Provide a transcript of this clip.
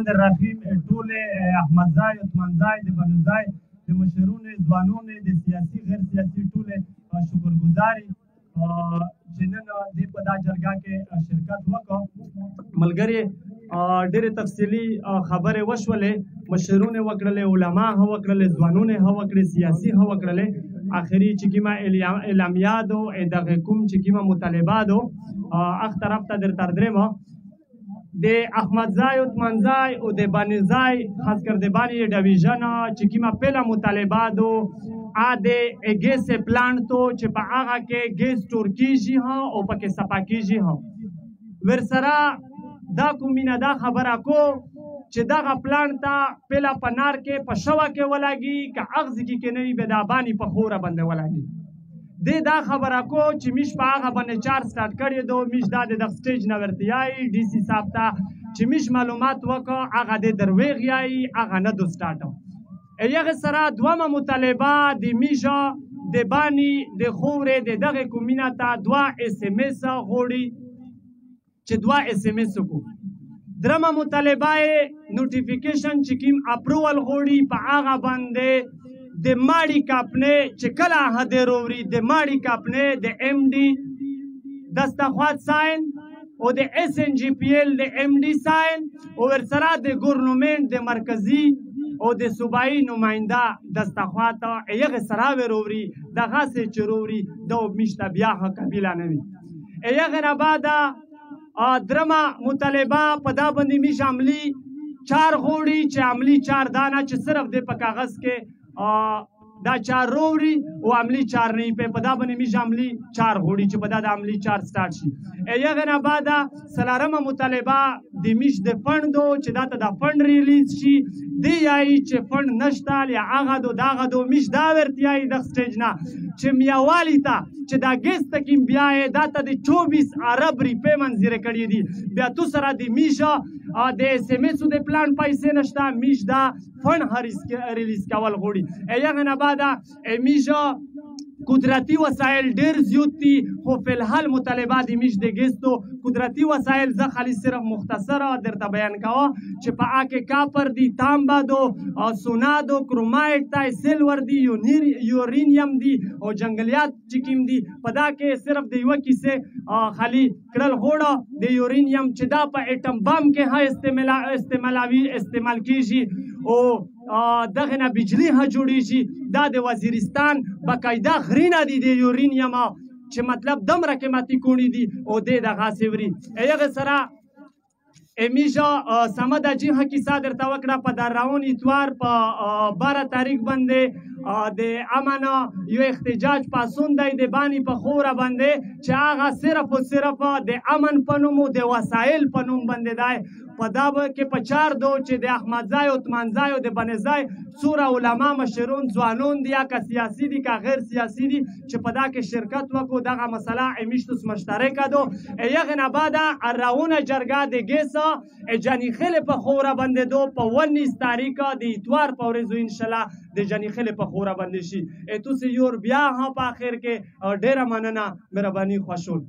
الرحیم. ټول احمدزای، عثمانزای، د بنوزای د مشرونو، ځوانونو، د سیاسي غیر سیاسي ټول شکرګزاري چې نن دې په دا جرګه کې شرکت وکړ. ملګری، ډېرې تفصیلي خبرې وشولې، مشرونه وکړلې، علما هم وکړلې، ځوانونه هم وکړلې، سیاسي هم وکړلې. اخري چې کومه اعلامیه دو، دغه کوم چې کومه مطالبه دو، اخ طرف ته در تر درېمه د احمدزای، عثمانزای او د بانیزای، خاص کر د بانی ډویژن چې کومه پهله مطالبه دو، ا د ګیس پلانټ تو چې په هغه کې ګیس ټور کیږي او پکې صفا کیږي هم. ورسره دا کومینه دا خبره کو چې دغه پلان ته پهله په نار کې په شوه کې ولګي، که اغزي کې نه وي به د بانی په خوره باندې ولګي. دې دا خبره کو چې میش په هغه باندې چار سټارټ کړی دو. میش دا د سټیج نه ورته یای ډي سي صاحب ته چې میش معلومات وکړه، هغه د درویغ یای، هغه نه دو سټارټ. یغه سره دومه مطالبه د میشه د بانی د خورې د دغه کومینه ته دوا اس ام اس غوړي چې دوا اس ام اس کو. درمه مطالبه نوټیفیکیشن چې کیم اپروول غوړي په هغه باندې د ماړي کاپنې چې کله هدیروري، د ماړي کاپنې د ایم ډي دستخوات ساين او د اس ان جی پی ال د ایم ډي ساين او ورسره د ګورنمنت د مرکزی او د صوبایي نماینده دستخوات یغه سره وروري. دغه سه چروري د میشته بیا قبیله نه وي. یغه نه بعد درمه مطالبه په دا باندې میش عملی چار غوړي چې عملی چار دانه چې صرف د په کاغذ کې دا چار وروړي او عملی چار نه په دا باندې میش عملی چار غوړي چې په دا د عملی چار سٹارټ شي. یغه نه بعد سلارمه مطالبه د میش د فند دو چې دا ته د فند ریلیز شي. دی یای چې فند نشته یا هغه دو داغه دو، میش دا ورتیای د سټیج نه چې میاوالی ته چې دا ګیس ته کیم بیا دا ته د 24 ارب روپې منظور کړی دي، بیا تو سره د میش د اس ام اس د پلان پیسې نشته. میش دا فند ریلیز کول غوړي. یغه نه بعد میش قدرتی وسایل ډیر زیات دي، خو فلحال مطالبه د میش د ګیستو قدرتی وسایل زه خالی صرف مختصره درته بیان کوه چې په آکه کاپر دی، تانبا دو، سونا دو، کرومایټ تای، سیلور دی، یورینیم دی او جنگلیات چې کوم دي. په دا کې صرف د یوه کیسې خالی کړل غوړه د یورینیم چې دا په اټم بم کې ها استعمال کیږي او دغه نه بجلی ها جوړیږي. دا د وزیرستان باقاعده غرینه دي د یورینیم چې مطلب دمره قیمتي کوڼې دي او دې دغه سیوري. هغه سره امیژا سمد جی ها کیسه درته وکړه. په در روان اتوار په 12 تاریخ باندې د امن یو احتجاج پاسون دی د بانی په خوره باندې چې هغه صرف او صرف د امن په نوم او د وسایل په نوم باندې دی. په دا کې په چار دو چې د احمدزای، عثمانزای او د بنزای څوره علما، مشرون، ځوانون دي، یا که سیاسي دي که غیر سیاسي دي، چې په دا کې شرکت وکړو. دغه مسله امیشتوس مشترکه دو. یغه نه بعد راونه جرګه د ګیس جاني خیل په خوره باندې دو په 19 تاریخ د اتوار په ورځ ان شاء الله د جاني خیل په خوره باندې شي. تاسو یور بیا هم په اخر کې ډیره مننه، مهرباني، خوشول.